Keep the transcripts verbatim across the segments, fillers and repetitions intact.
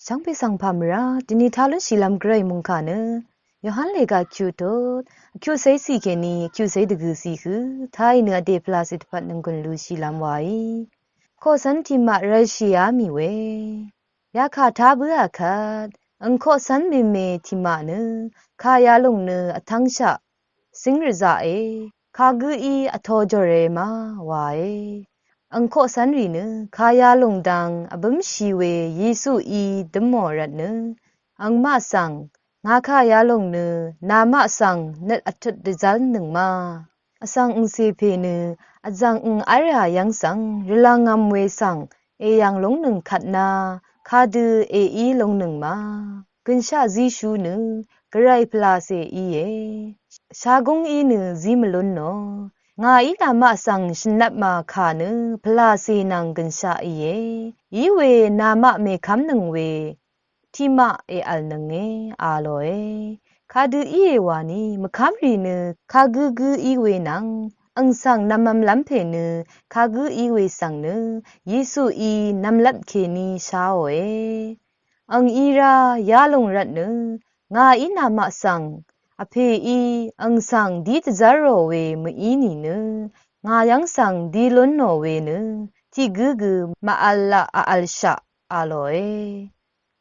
Chv́ngpè svng pà mvrá dvni tá lúnshìlv́m gvray mungkà nø Yohan lèga kyutot kyuqcé cì kèní kyuqcé dvgø̀ cì hø táì nø vdè pvlacè dvpvt nvnggùn lushìlv́m waí. Koqcv́n tiqmaq rv̄lshìá mì we. Yakà tá bǿà kvt ang koqcv́n mème tiqmaq nø kà yalòng nø vtv́ngshaq cíng rvzaqe, kagǿí vtojòre ma wae. Ang koqcv́nrì nø kà yalòng dang vbǿmshì we Yesuí dǿmò rvtnø angmaq svng, ngà kà yalòng nø namaq svng nøt vtøt dvzv́lnøng ma. Vsvng angcè pè nø vzv̀ng ang v́lrà yv́ng svng rvlv̄ngv̄m we svng èyv̀ng lóngnøng kvtna kadø èí lóngnøng ma. Gønshaq zíshú nø gvray pvlacè íe. Shagúng í nø zí mvlúnò. Ngàí namaq svng shvnvpmà kà nø pvlacè nvng gønshaq íe. Iwe namaq mèkv́mnøng we tiqmaq èv̀lnønge a lòe. Kadø íe wani mvkv́mrì nø kagǿ gǿ í we nvng ang svng nv̄mv̄mlv́m pè nø kagǿ í we svng nø Yesuí nv̄mlvt kèní sháòe. Ang í rá yalòng rvtnø ngàí namaq svng vpèí ang svng dí dvzv́rò we mví nìnø ngà yv́ng svng dí lúnò we nø tiq gǿ gø màvl laq vvlshaq a lòe.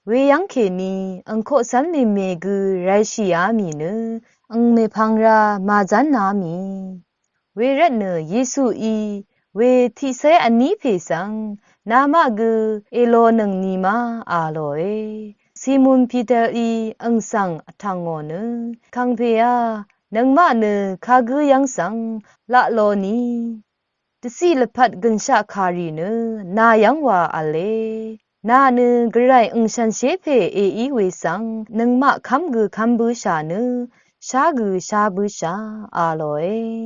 Weyv́ng kèní ang koqcv́n mème gø rv̄lshìá mì nø ang mèpvng rá màzv́ná mì. Wervtnø Yesuí we tiqcé vní pè svng namaq gø èlonøng ni ma a lòe. Simon Piterí ang svng vtv̀ngò nø, Kàngpèá, nøngmaq nø kagǿ yv́ng svng laq lo ni? Dvciq lvpat gønshaq kàrì nø nà yv́ng wa v̄le. Nà nø gvray ang shànshér pè èí we svng nøngmaq kv́m gø kv́m bǿshà nø shá gø shá bǿshà a lòe.